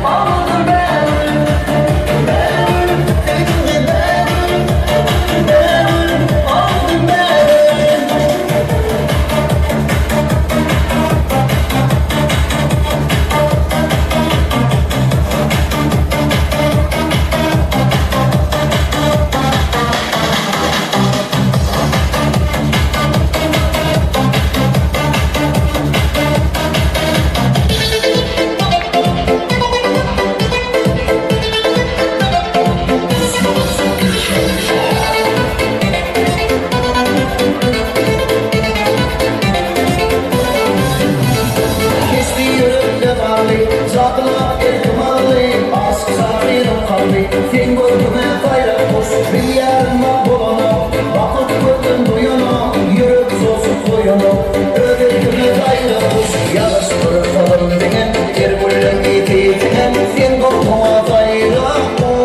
Oldum bägül, bägül, Söýdüm bägül, bägül, Oldum bägül. Kesdi ýürekde garly, Jadylap erkim aldy, Aşyk şahyryň kalby, Seň görküňe saýrak guş, Bilýärin mak bolanok, Bakyp gözüm doýanok, Ýürek joşup goýanok, Öz erkime saýrak guş, Ýagyş bir salym diňe, Her gülleň ysy siňen, Seň gorkuňa saýrak guş.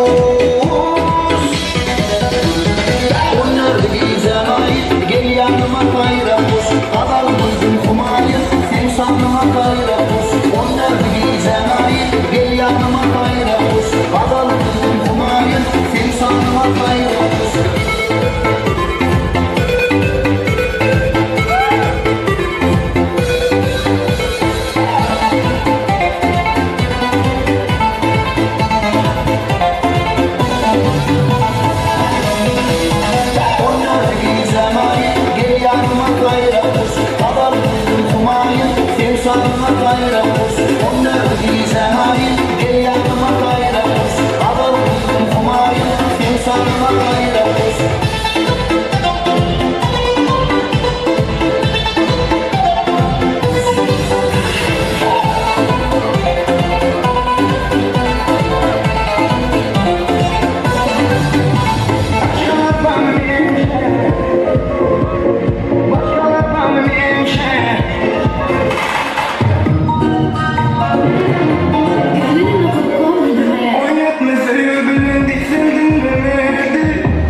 Oýnardy gijäň aýy, Gel ýanyma saýrak guş, Gazal duýdum humaýy, Seň şanyňa saýrak guş. Oýnardy gijäň aýy, Gel ýanyma saýrak guş, Gazal duýdum humaýy, Seň şanyňa saýrak guş. Oýnardy gijäň aýy, Gel ýanyma saýrak guş, Gazal duýdum humaýy, Seň şanyňa saýrak guş. Oýnardy gijäň aýy, Gel ýanyma saýrak guş, Gazal duýdum humaýy, Seň şanyňa saýrak guş. Gizlinin.com hediye.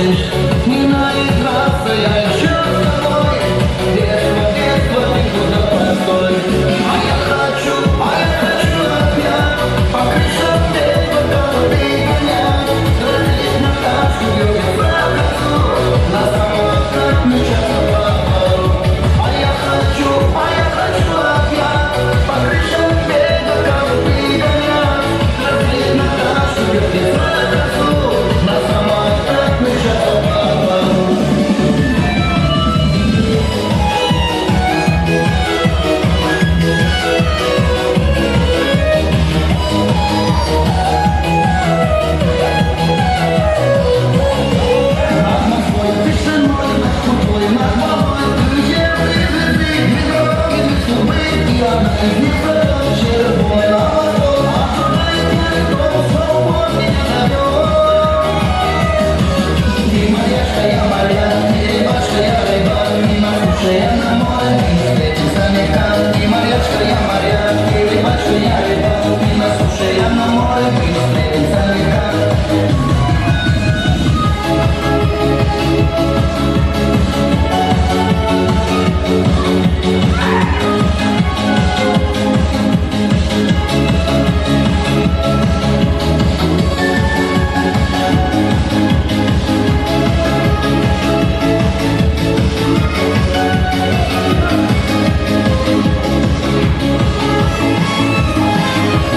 хочешь не наиграться, я еще с тобой. Детство, детство, ты куда постой. А я хочу, а я хочу опять по крышам бегать, голубей гонять, разлить Наташку, козу, на самокат мчаться по двору. А я хочу, а я хочу опять по крышам бегать, голубей гонять, разлить Наташу, козу, на самокат мчаться по двору.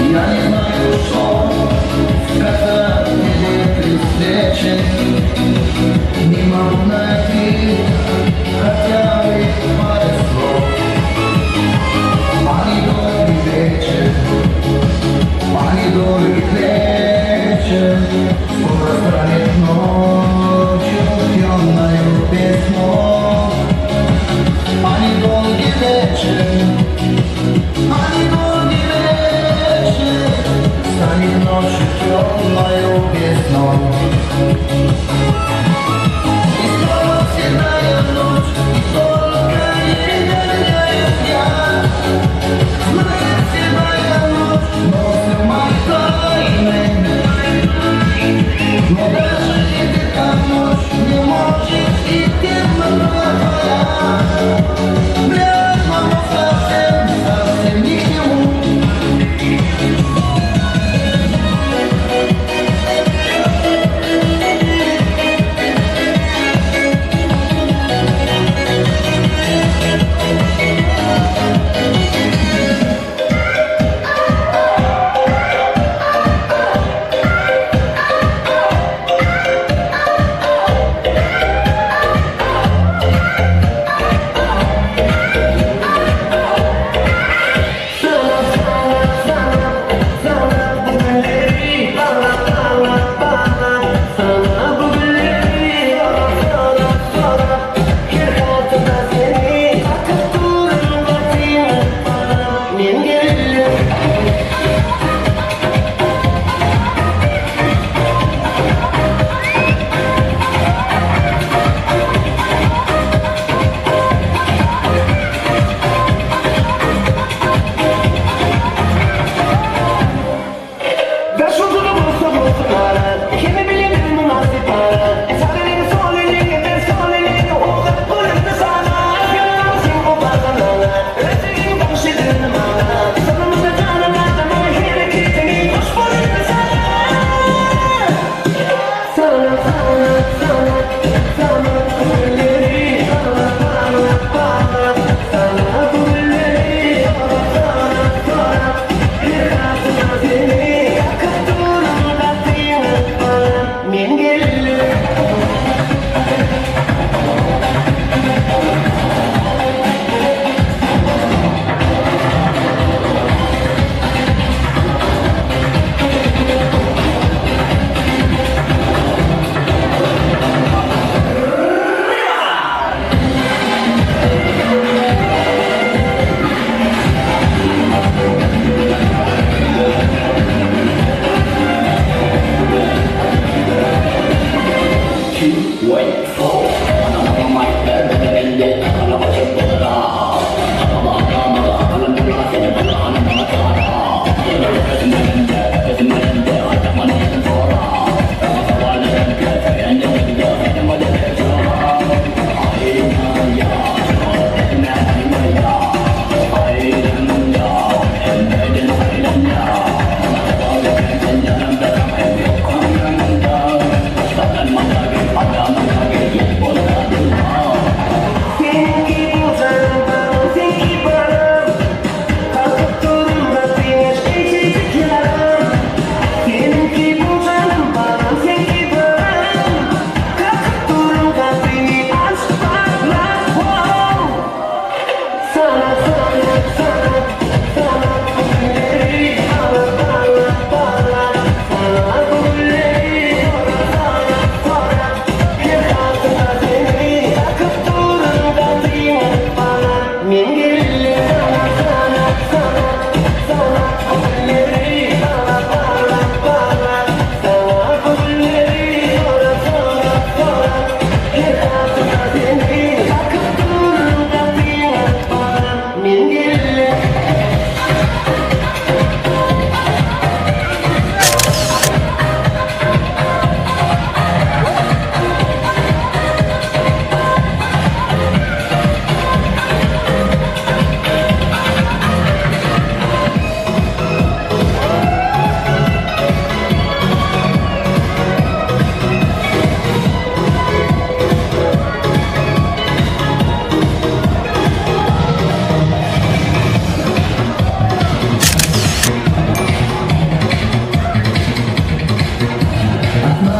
Я не знаю, что сказать тебе при встрече. Не могу найти хотя бы пару слов. Ani dolgy вечер, ani долгий вечер, Скоро станет ночью темною письмо. Ani долгий вечер, ani долгий вечер, Станет ночью темною весной. И снова седая ночь, и только не я. Знает седая ночь, но все мои тайны. Но даже эта ночь не может и темнота твоя. Мне одному совсем, совсем ни к чему.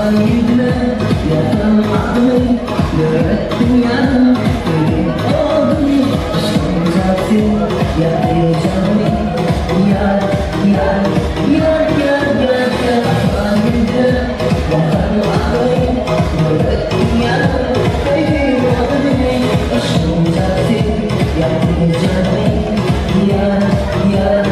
Bakan ýüzüme ýazan adymy Döretdiň ýadyň seni oduny Yşkyň jabsy ýakdy janymy Ýar, ýar, ýar, ýar, ýar, ýar Bakan ýüzüme ýazan adymy Döretdiň ýadyň seni oduny Yşkyň jabsy ýakdy janymy Ýar, ýar,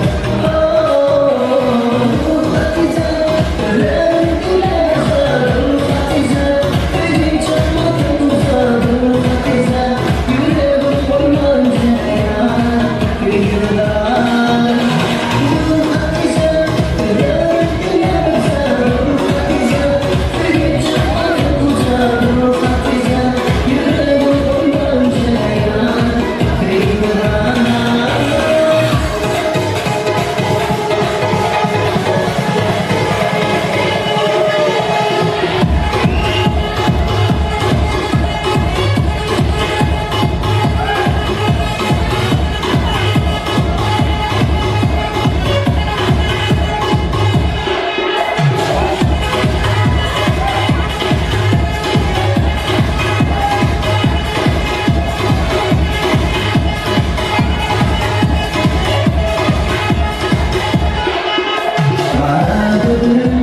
Gara gözlüm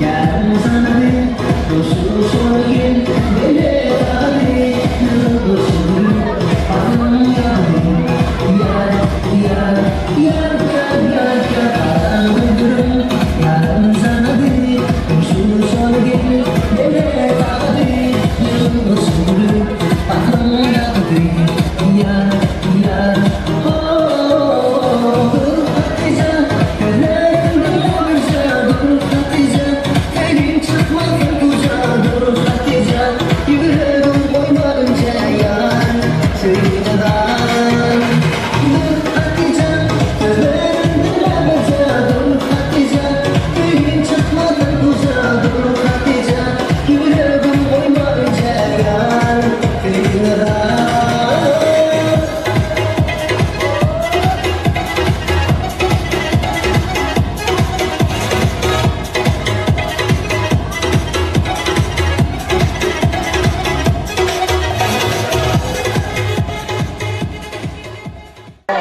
ýarym sanady, Duşuşarken bile tagady, Ýylgyşyň atyň ýaly, Ýar, ýar, ýar, ýar, ýar, ýar. Gara gözlüm ýarym sanady, Duşuşarken bile tagady, Ýylgyşyň atyň ýaly, Ýar, ýar, ho-o, Dur Hatyja, gözlerimde ýagşa, Dur Hatyja, elim çykmasyn puja, Dur Hatyja, ýüregim goýmadynça ýar, söýgüňe zar. Dur Hatyja, gözlerimde ýagşa, Dur Hatyja, elim çykmasyn puja, Dur Hatyja, ýüregim goýmadynça ýar, söýgüňe zar.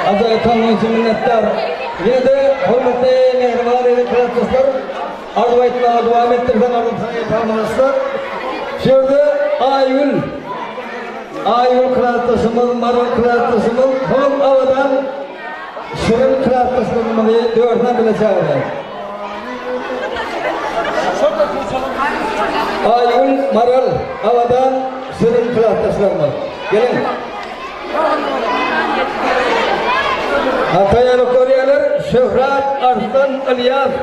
Ajaýyp taňňyň üçin minnetdar. Ýene-de hormatly mähriban ene klasdaşlar, arzuw aýtmaga dowam etdirseň arzuw saňa ýeter Şu ýerde Aýgül, Aýgül klasdaşymyz, Maral klasdaşymyz, soňam Abadan Şirin klasdaşlarymyzy dördüne bile çagyrýar. Aýgül, Maral, Abadan, Şirin klasdaşlarymyz. Geliň. Ha taýýarlyk görýärler. Şöhrat, Arslan, Ylýas,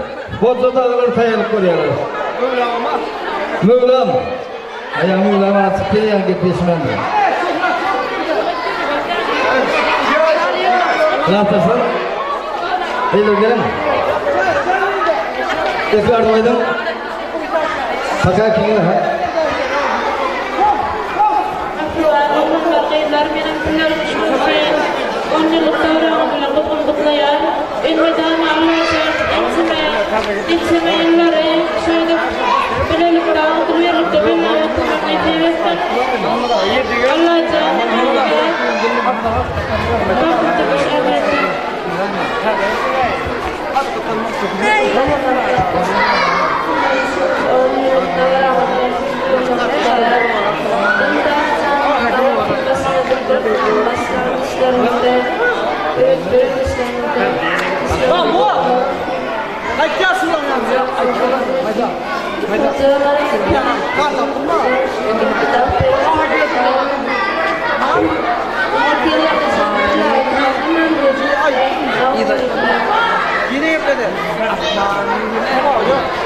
Hoja dagylar taýýarlyk görýärler. Möwlam. Aýa Möwlam açyk gelýän gepleşmändir. Klasdaşlar. Eýler geliň. Tekrar aýdyň. Paka kiňe ha? Hormatly gyzlar, meniň günlerim şuňky on ýyllyk döwranyňyz bilen gyzgyn gutlaýar. Elmydama Allajan ençeme, ençeme ýyllary şeýdip bilelikde, agzybirlikde belläp oturmak nesip etsin. Allajan hemmäňize bagtly durmuş arzuw etsin.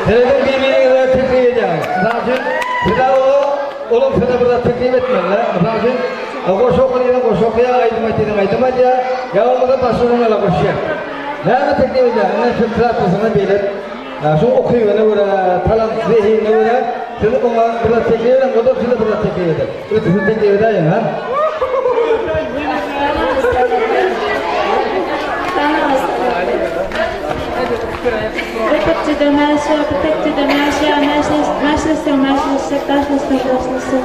Serediň bir-biriňize teklip edýäňiz. Mysal üçin, siz-ä olam size bir zat teklip etmeli-dä. Mysal üçin, goşgy okaýan goşgy okaýar, aýdym aýdýan aýdym aýdýar, ýa bolmasa başga oňa goşýar. Näme teklip edýär? Ine şu klasdaşyňa belet. Şu ukybyna görä, talant, zehinine görä siz oňa bir zat teklip ediň, o-da size bir zat teklip eder. Ötüsini teklip edäýiň, ha? Köpekçide mäşe, köpekçide mäşe, mäşleşseň mäşleşjek, daşlaşsaň daşlaşjak.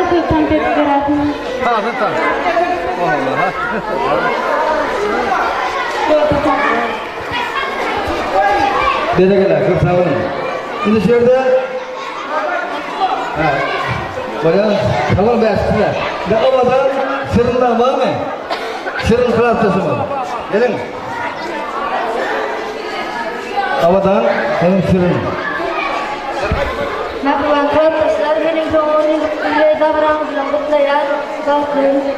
Saz tank edip berersiňiz. Berekella, köp sag boluň. Indi şu ýerde Hä. Bolýar, sag boluň bäşisine. Indi owadan şirin dag barmy? Şirin klasdaşymyz. Geliň. Owadan hem şirin. Mähriban klasdaşlar, meniň soňky on ýyllyk ýübileý dabaraňyz bilen gutlaýar. Bagtly ömür.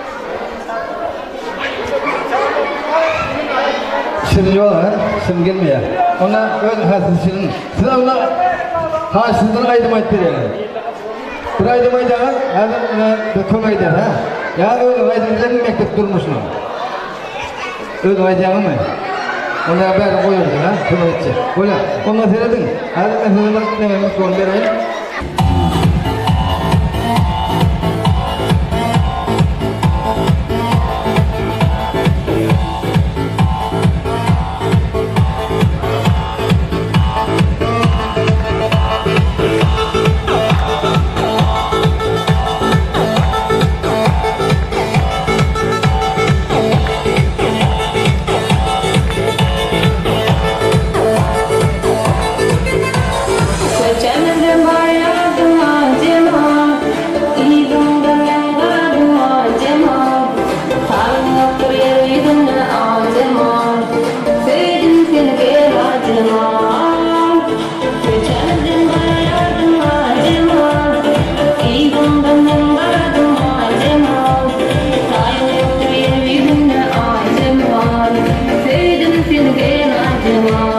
Şirin ýok ha, şirin gelmeýär. Onda öz hasyl şirin. Siz onda haýsysyndan aýdym aýdyp berýäňiz? Bir aýdym aýdaňyz, häzir ine bir kömek eder ha. Ýa özüň aýdym bilen mekdep durmuşyny. Özüň aýdýaňmy? Onda bäri goýardy ha, kömek etjek. Bolýar. Onda serediň. Häzir men size bir näme mikrofon bereýin. Köçemizde barýardyň Ajemal, Yzyňdan men galdym Ajemal. Halyň ýokdur ýer ýüzünde Ajemal, Söýdüm seni gel Ajemal. Köçemizden barýardyň Ajemal, Yzyňdan men galdym Ajemal. Taýyň ýokdur ýer ýüzünde Ajemal, Söýdüm seni gel Ajemal.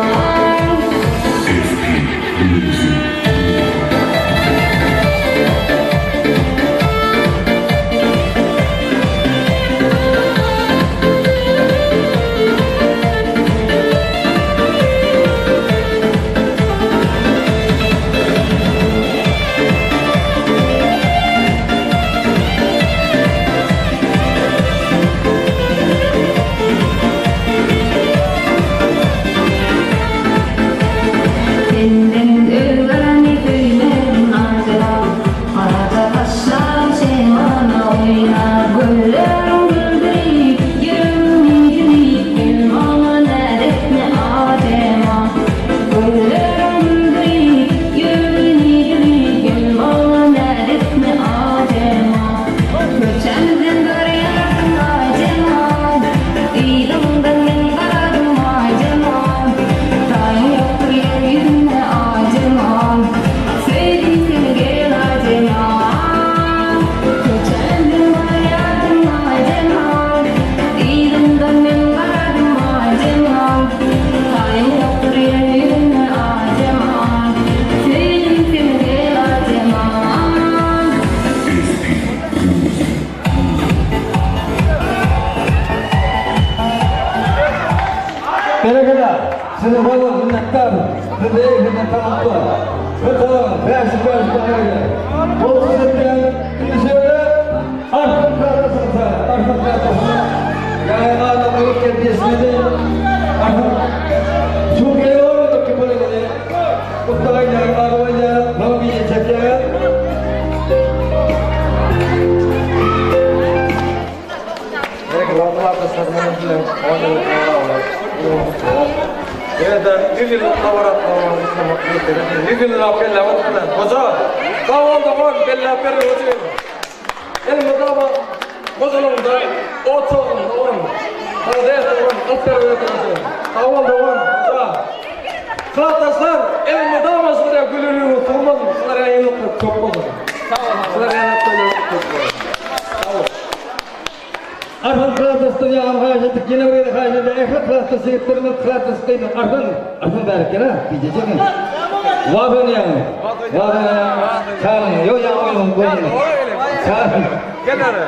Senden özgäni söýmedim ajap, Garaja gaşlaň şemala oýnar. Gözleriň güldürip, ýüregimi dilip, Gel maňa näz etme ajema. Gözleriň güldürip, ýüregimi dilip, Gel maňa näz etme ajema. Köçämden barýarsyň Aýjemal, Yzyňdan men garadym Aýjemal. Taýyň ýokdur ýer ýüzünde Aýjemal, Söýdüm seni gel Aýjemal. Köçämden barýarsyň Aýjemal, Yzyňdan men garadym Aýjemal. Taýyň ýokdur ýer ýüzünde Aýjemal, Söýdüm seni gel Aýjemal. Berekella! Size bol bol minnetdar. Siz eýesinden tanaplar. Bir talaň, bäşik bäşik baýragy. Bol çykyş Indi şeýle Arslan kartasyny sara. Arslan kartasyny ýaňy adam bolup geldi eşmedi. Arslan şu geliyor olmadyk ki bu Gutlaýlar, arwaýlar, soň bije çekýär. Ýene-de ýüz ýyllyk habar Ýüz ýyllap belläp oturdy. Hoja, sag bol dogan, belläp ber üçin. Elmydama gojalygyňda ot çogdum dogan. Молодец dogan, alyp berip oturyň. Sag bol dogan, hoja. Klasdaşlar, elmydama şulara gülüligiňiz sowmasyn, şulara ýyllyk köp bolsun. Şulara ýyllyk köp bolsun. Sag bol. Arslan klasdaşdan ýagny haýyş etdik, ýene bir gezek haýyş edýän ähli klasdaş ýigitlerimiz klasdaş gyzlar Arslan, Arslan bärik gel-ä, bijejekmi? Waz oýnaýaňmy? Waz oýnaýaňmy? Çagyň, ýok ýaňy oýnaň görmedim. Çagyň. Gel ýere.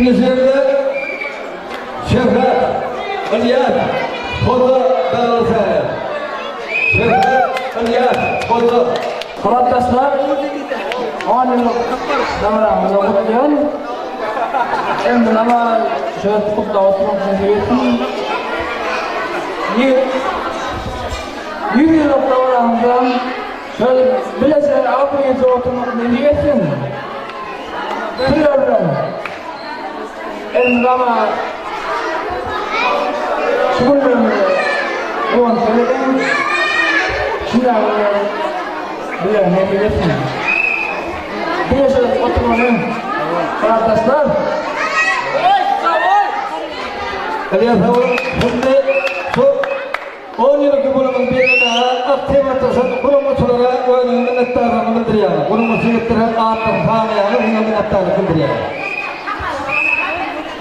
Indi şu ýerde Şöhrat, Ylýas, Hoja dagyny çagyrýar. Şöhrat, Ylýas, Hoja. Hyzmatdaşlar, on ýyllyk dabaraňyzy gutlaýan. Elmydama şöhratly gutlag oturmak nesip etsin. 100 ýyllyk dabaraňyzam şöyle bileje agzybirje oturmak nesip etsin. Sizler bilen elmydama şu günlerimize guwanç edeliň. Şunday günler bize nesip etsin. Bileje oturmaly gardaşlar. Ylýas aga, şimdi şu On ýyllyk ýubileýiň bellemäge aktiw gatnaşan guramaçylara özüniň minnetdarlygyny bildirýär. Guramaçy ýigitlere atlaryny sanaýanlar size minnetdarlyk bildirýär.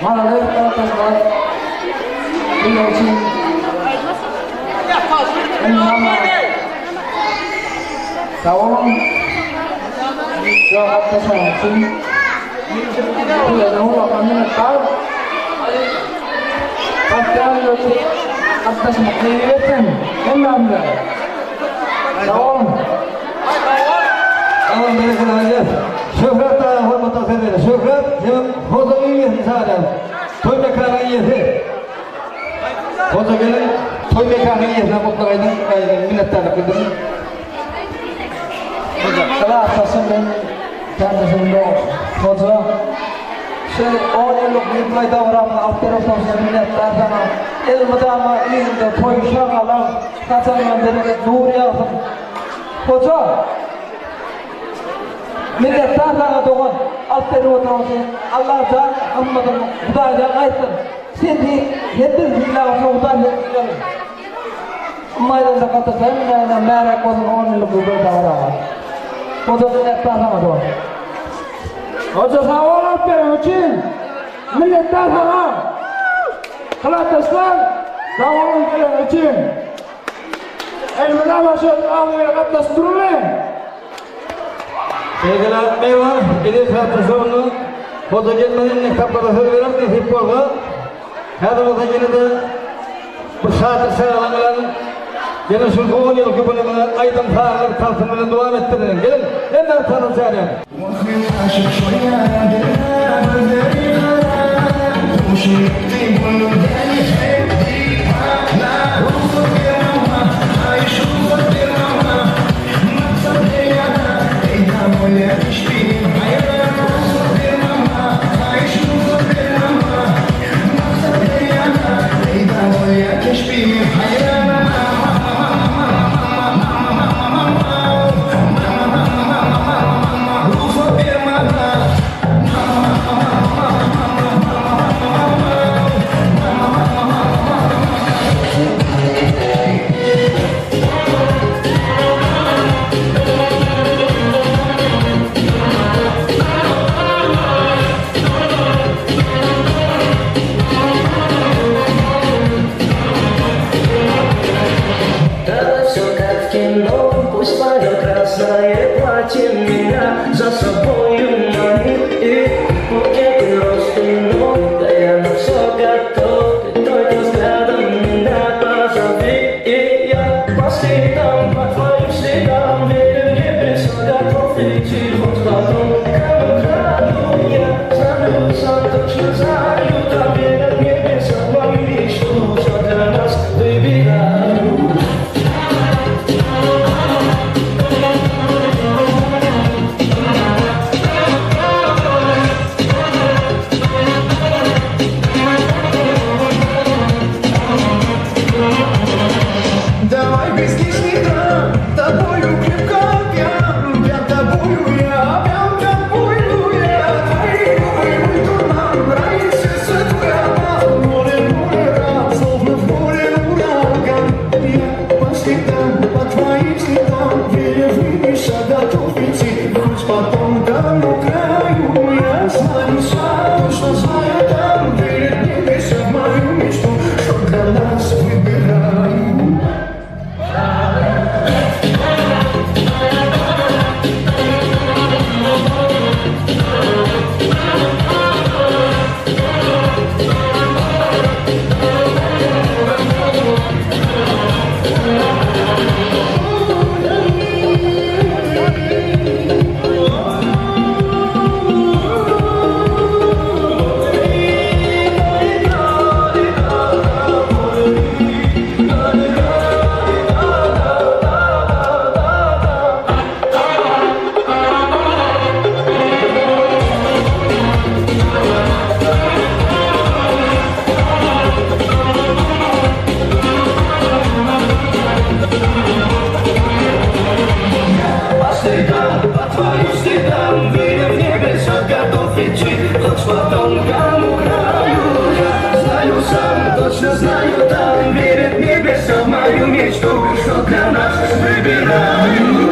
Malades gardaşlar Sizler üçin Elmydama Sag boluň Şuňa gatnaşanyňyz üçin Sizlerden ullakan minnetdar. Bagtyýar ýurdy gatnaşmak nesip etsin hemmämize. Sag boluň. Salam berekella Ylýas. Şöhrat daga hormatly sözleri. Şöhrat seniň hojalygyň eýesini çagyrýarys. Toý mekanyň eýesi. Hoja geliň toý mekanyň eýesine gutlag aýdyň, minnetdarlyk bildiriň. Hoja. Klasdaşym men kärdeşim Hoja. Şu on ýyllyk ýubileý dabramyzy alyp berip oturyşyňa minnetdar saňa. Elmydama yzyňda toý şagalaň, saçagyňdan bereket nur ýagsyn. Hoja! Minnetdar saňa dogan, alyp berip oturan üçin Allajan gymmadyny Hudaýdan gaýtsyn. Sen diý, sen biz sylap oturan Hudaý seni sylasyn. Maýdanda gatnaşaýyn näme märek bolsun on ýyllyk ýubileý dabaraňa. Hoja minnetdar saňa dogan. Hoja sag bol alyp beren üçin. Minnetdar saňa. Hyzmatdaşlar sag boluň gelen üçin. Elmydama şu agzybir gatnaşyp durulyň. Sevgili Meyvan, Eziz hyzmatdaşlarymyz, Hoja gelmeden indiki tapgyrda söz bereris nesip bolsa. Häzir bolsa ýene-de bu şatlyk şagalaň bilen ýene şu on ýylky günümizi aýdym-sazlar tansy bilen dowam etdireliň. Geliň, hemmäňiz tansa çagyrýan. Только выбираю.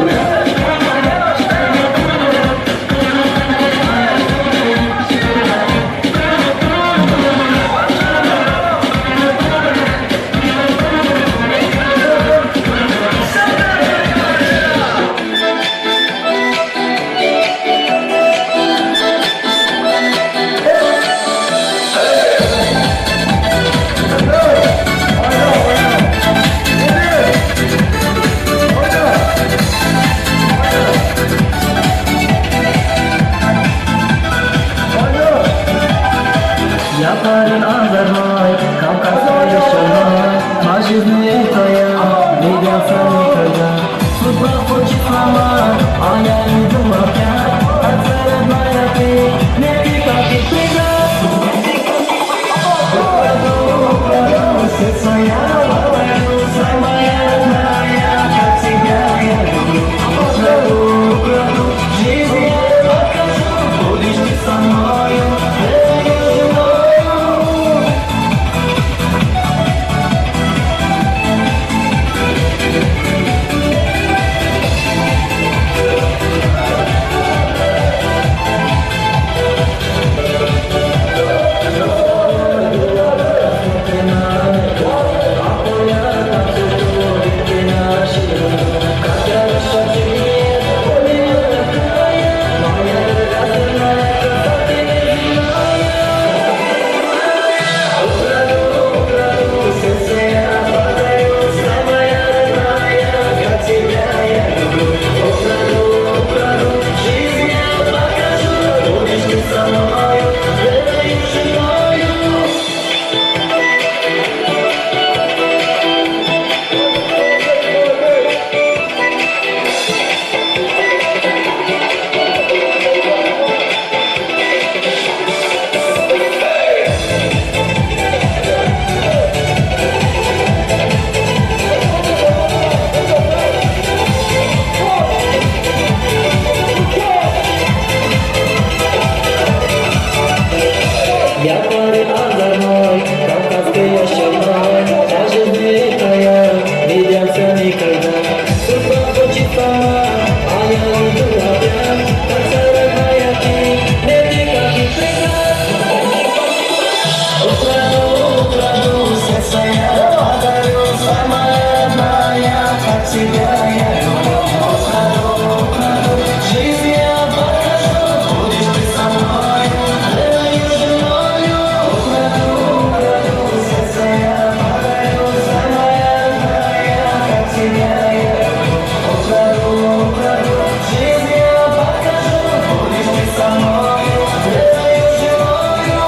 Я парень озорной, кавказская шальной, Моя жизнь это я, не длится никогда. Судьба хочет сломать, а я иду опять. Отца родная ты, не никаких преград. Украду, украду, сердце я ломаю, самая родная, как тебя я люблю. Украду, украду, жизнь я покажу, будешь ты со мною, твоей женою. Я парень озорной, кавказский шальной, Вся жизнь это я, не длится никогда. Судьба хочет сама, а я иду опять, Как родная ты, нет никаких преград. Украду, украду, сердце я подарю, самая родная, как тебя я люблю. Украду, украду, жизнь я покажу, будешь ты со мною, твоей женою. Украду, украду, сердце я подарю, самая родная, как тебя я люблю. Украду, украду, жизнь я покажу, будешь ты со мною, твоей женою.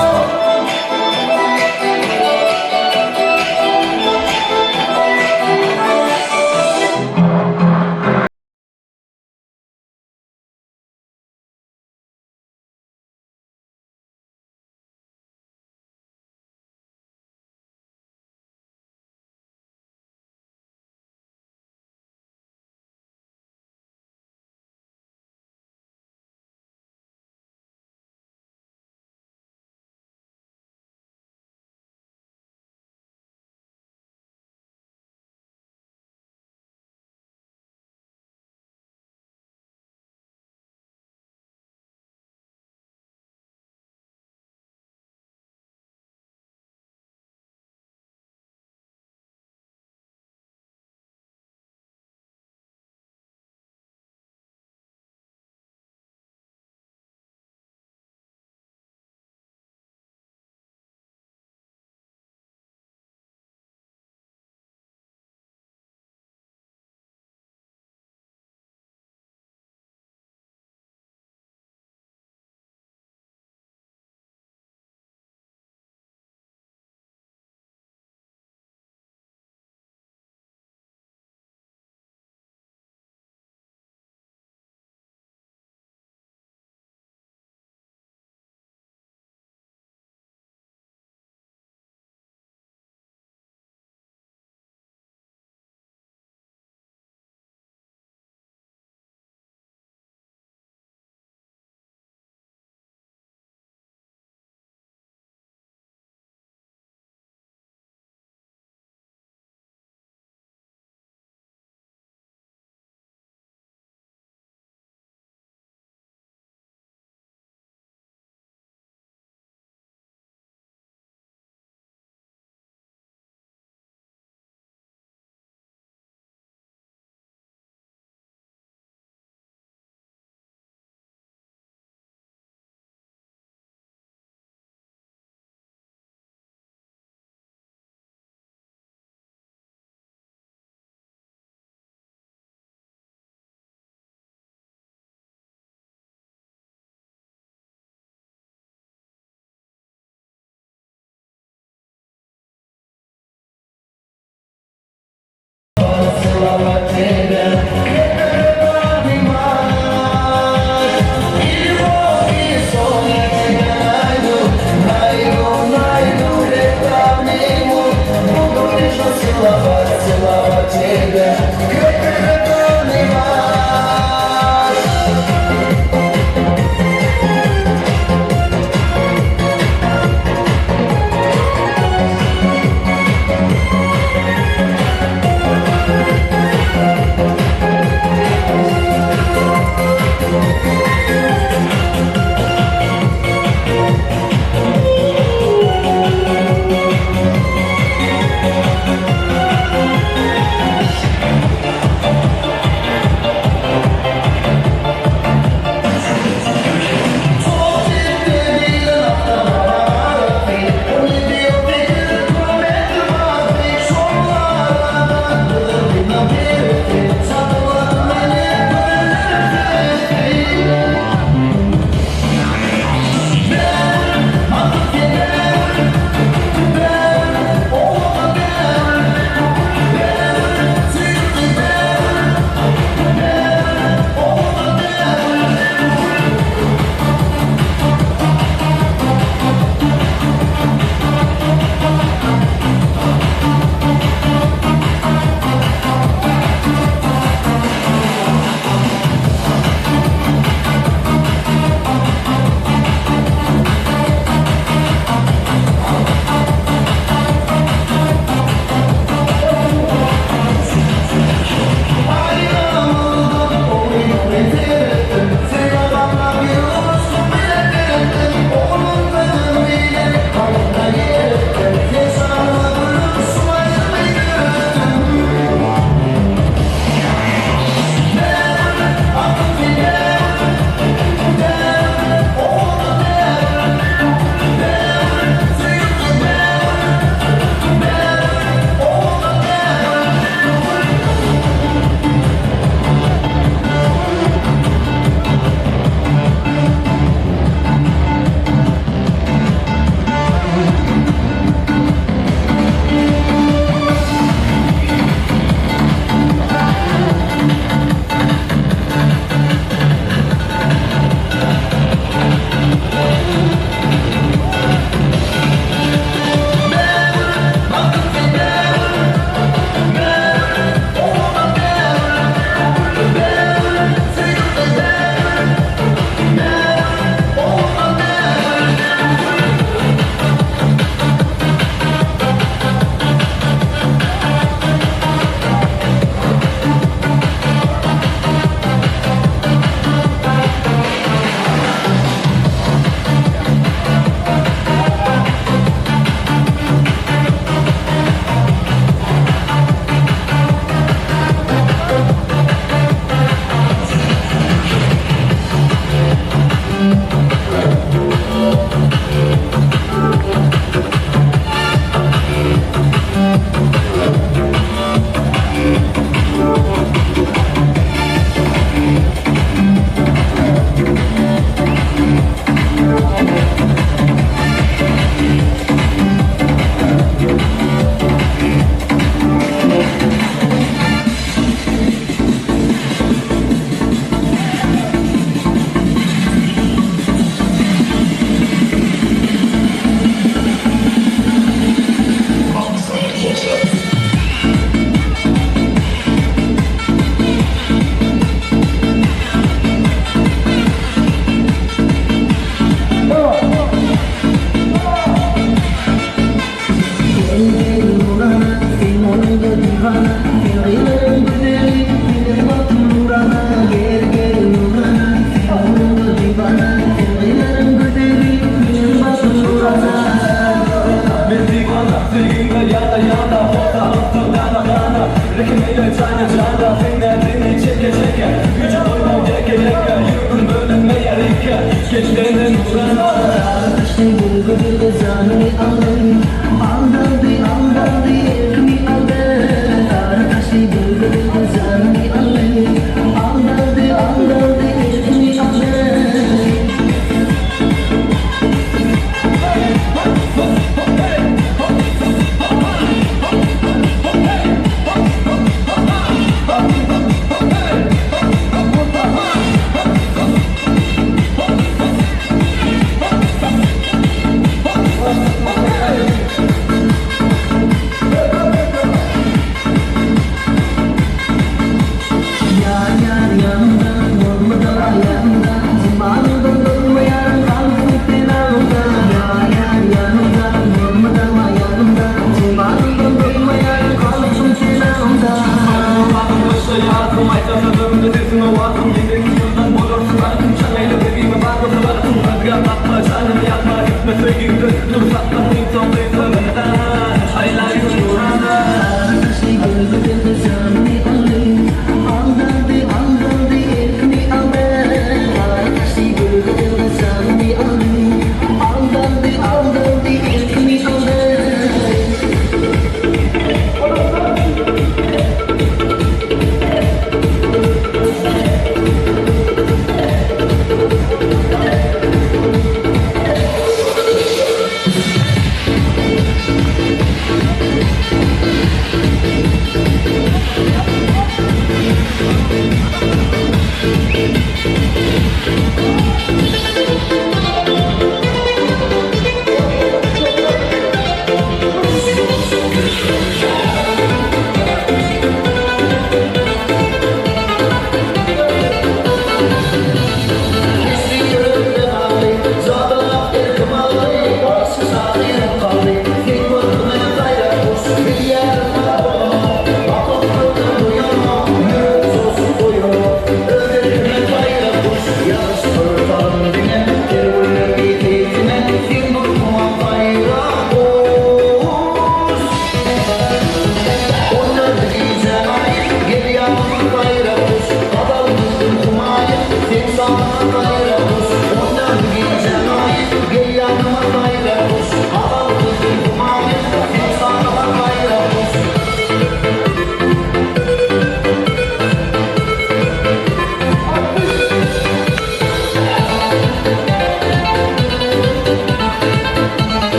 Целовать, целовать тебя. Крепко обнимать.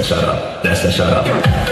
Shut up. That's the shut up.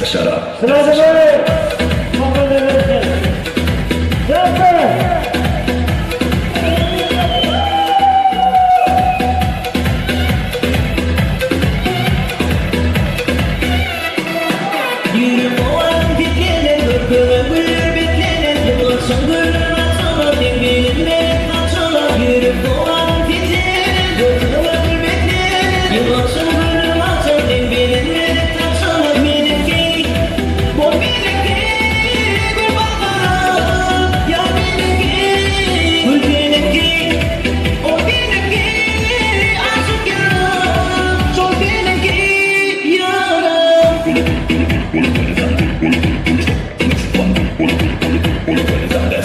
Shut up. That's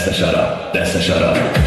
the shut up. That's the shut up.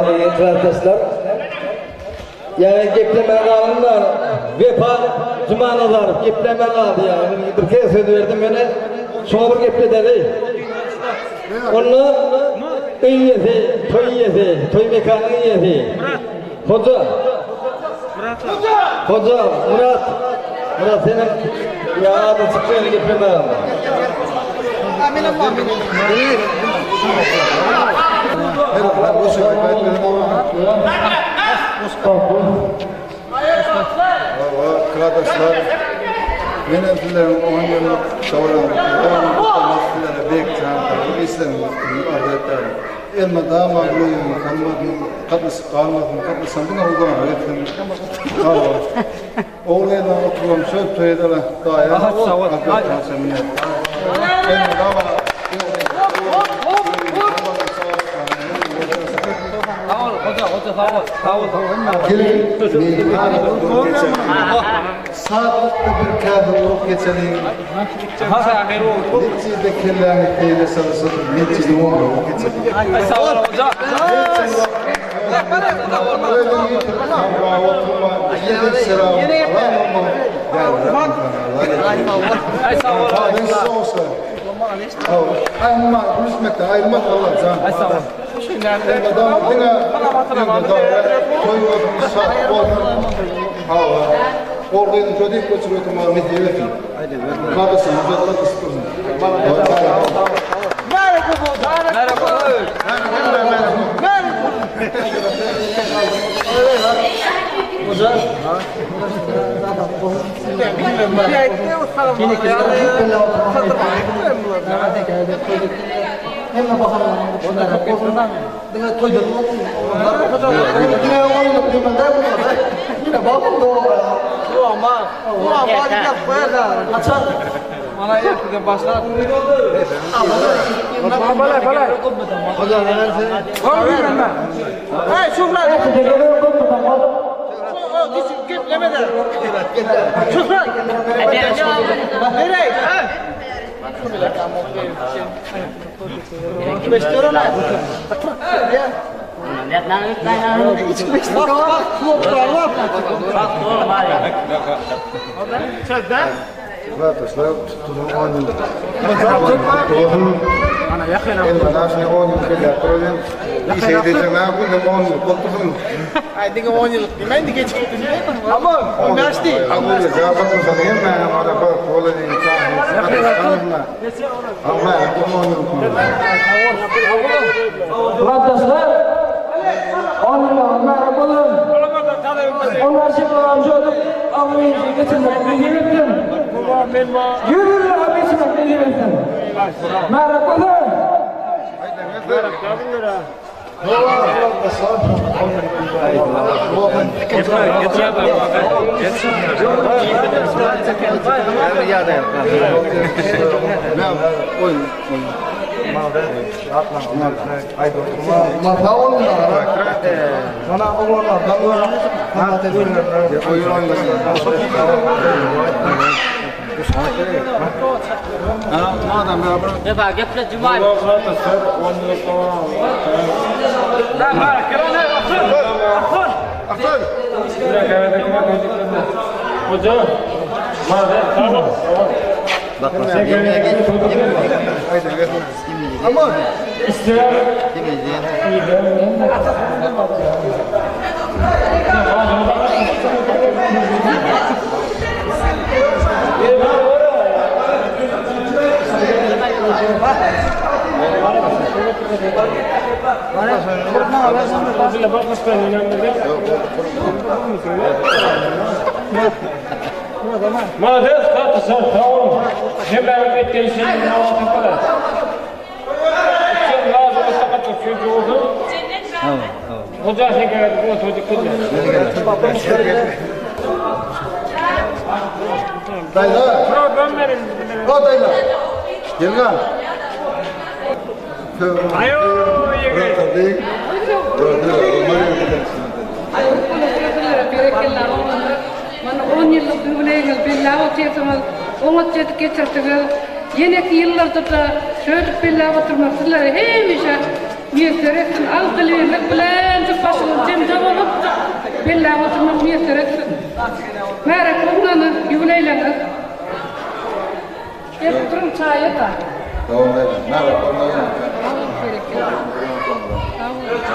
Ýagny klasdaşlar. Ýagny geplemän galanlar Wepa Jumanazarow geplemän galdy ýagny bir kez söz berdim ýöne şoňa bir gepledeli. Onda öý eýesi, toý eýesi, toý mekanyň eýesi. Hoja. Hoja Murat. Murat seniň ýa adyň çykdy ýöne geplemän galdy. Kardeşler, men hem sizleriň 10 ýyllyk dowamynda sizlere beýik jan saglyk işleriňizi üstünlik arzuw etýärin. Elmydama göwnüňiz solmasyn, gatnaşyk galmasyn, gatnaşan diňe Hudaýa etsin. Sag boluň. Ogul-gyzlar oturan söz toý edeli Hudaýa minnetdar. Elmydama Satlykda bir käse urup geçeliň. Metjide kelläňi teýle salyşyp, metjidiň oňuna geçeliň. Özüňi ýitirip, hamra oturma, ýedi şerabyň alan bolma, däliräp Aýrylma, gülüşmekden aýrylmaz Allah jan. Elmydama diňe toý bolsun, şatlyk bolsun. Hawa. Gorgyny çözüp göçürip oturmagy nesip etsin. Kardeşim, uzatma düşüp dursun. Kardeşler tutdular 10 ýyl. Elmydam şeý 10 ýyl belläp duraýyn. Işe gidejegine günde 10 ýyl bolupdyrsyň. Aý diňe 10 ýyllyk diýmäýin de geçip gitdim. Ama 15 diý. Mukadesler, onlara bolun. Onlar şıklarımcı olup, Allah'ın geçirmek nesip etsin. Yürürler geçirmek nesip etsin. Merhaba bolun. Maalesef tartışan sağ Hemen etkenişin Hoca şeker, bu çocuk Dayılar. O dayılar. Gel lan. Ayo, yürü. Mana 10 ýyllyk ýubileýiňiz belläp otyrsyňyz, oňat jedip geçirdiňiz. Ýeneki ýyllarda-da şöýdüp belläp oturmak sizlere hemişe miýesser etsin. Agzybirlik bilen. belläp oturmak miýesser etsin. Märek bolsun ony ýubileýleriňiz. Gelip duruň çaýa-da. Dowam edin. Märek bolsun.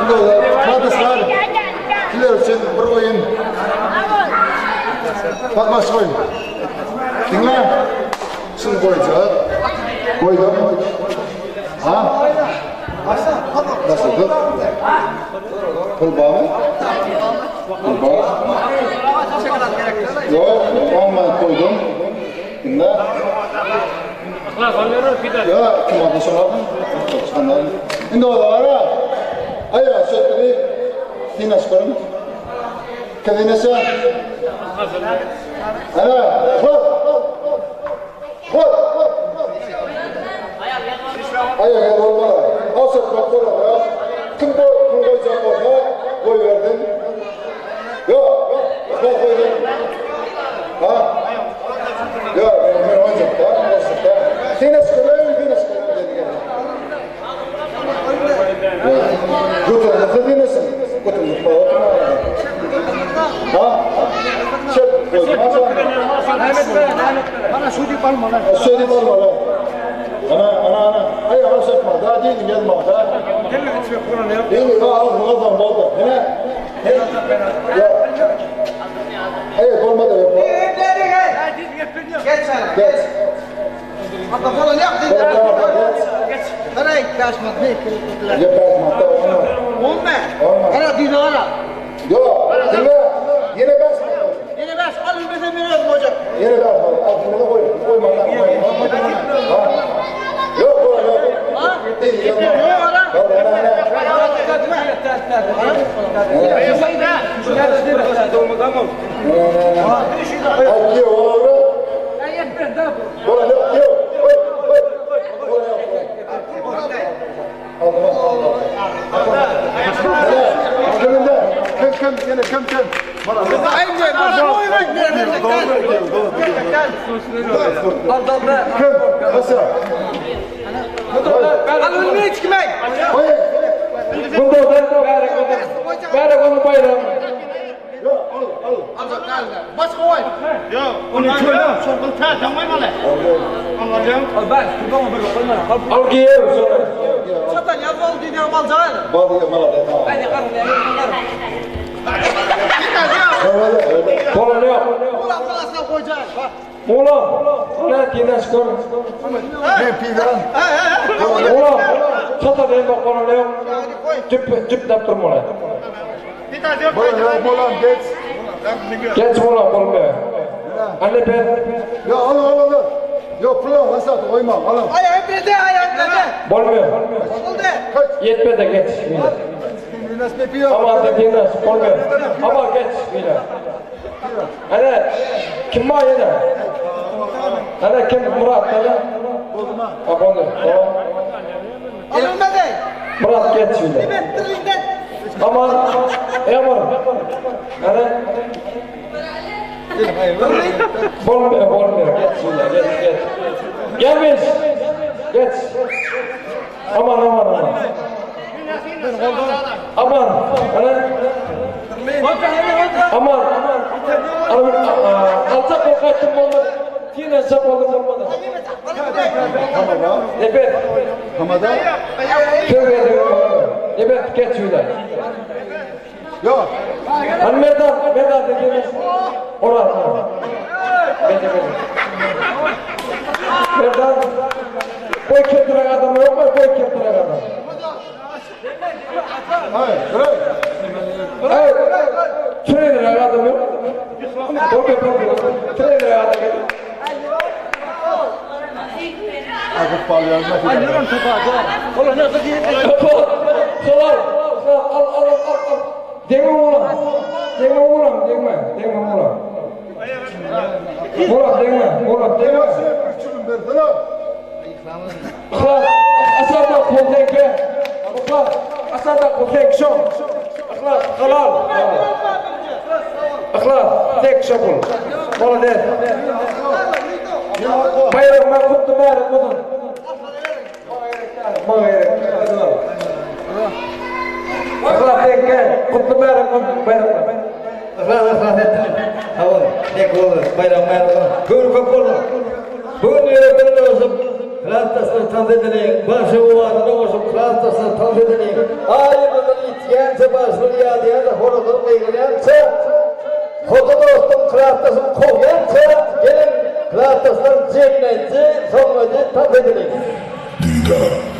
Indi Kradoslar sizler üçin bir oýun. Bak baş goý. Diňle. Şunu goýjak. Goýdum. Ha? Nasıl? Dur. Pul bar mı? Pul bar. Yok, olmaz koydum. Dinle. Ya kim aldı soradın? Çıkanlar. Şimdi o da var ha. Hayır, söktürü. Dinas koyun. Kendine Ana, hop. Hop. Aýak bolmaly. Alçatmak bolar. Kim goý, kim goýjak bolsa, goýbersin. Ýok, ýok, goýdum. Ha? Ýok, men oýnajak da, oýnajak da. Sene şükürler, sene şükürler dedi geldi. Götürmese dinesin. Götürmese oturma. Ha? Çek, koydum. Bana şu deyip alma lan. Şu deyip alma lan. Ana, ana, ana. Ay, alçatma. Daha değil, gelme. Daha. Değil, ha, al, muazzam oldu. He? He? Ya. Hayır, olmadı. Yok. Geç sen. Geç. Hatta falan yaptın. Geç. Nereye kaçmak ne? Ya kaçmak da olmaz. Olma. Olmaz. Ana dinara. Yok. Dinle. Yine beş Yine beş. Al bize veriyorum hocam. Yine beş. Al bunu koy. Koyma lan. Koyma. Ha. Yok yok yok. Ha? Değil. Yok. Yok ara. Yok ana ana. Ay yok oğlum. Bola yok yok. Oy oy. Bola yok. Allah Allah. Kimde? Kim kim yine kim kim? Kim? Nasıl? Bärek onu bayram. Al giyer sonra. Bazı malada tamam. Bola yok. Mola. Ana tinaş kor. Ne pidan? Mola. Çata değil bak bola yok. Cüp cüp dap dur mola. Bola yok bola geç. Geç mola bolma. Anne ben. Ya al al al. Yok pula hasat koyma al. Bolma. Yetmedi geç. Ama da tinaş bolma. Ama geç. Ana kim var yine? Ana kim Murat ana? Ha boldu. Murat geç şöyle. Aman, Emir. Ana. Bolmuyor, bolmuyor. Geç şöyle, geç, geç. Gelmiş. Geç. Aman, aman, aman. Aman. Ana. Aman. Alçak ol kaçtım olmadı. Tine sap oldum olmadı. Evet. Hamada. Tövbe ediyorum. Evet geç şöyle. Yok. Hani Merdan, Merdan dediğimiz oran. Bence bence. Merdan, boy kettirek adam yok mu? Boy kettirek adam. Hayır, bırak. Hayır, Trainer adam yok. Boy boy Trainer adam yok. Akıp bağlayalım. Solar, al al al al. Deme oğlum. Deme oğlum, deme. Deme oğlum. Oğlum deme, oğlum deme. Ikhlas, asada kul tenke. Ikhlas, asada kul tek şom. Ikhlas, halal. Ikhlas, tek şokul. Молодец. Bayram ben kutlu bayram budur. Maga gerek. Ikhlas tenke, kutlu bayram bayram. tans edeliň, Bagşy owazyna goşup klasdaşlar tans edeliň. Aý ýyldyzlar ýitýänçe, bagşylar ýadýança, horazlar gygyrýança, Hoja dostum klasdaşyny kowýança, geliň klasdaşlar jemlenji, soňlajy tans edeliň. Didar.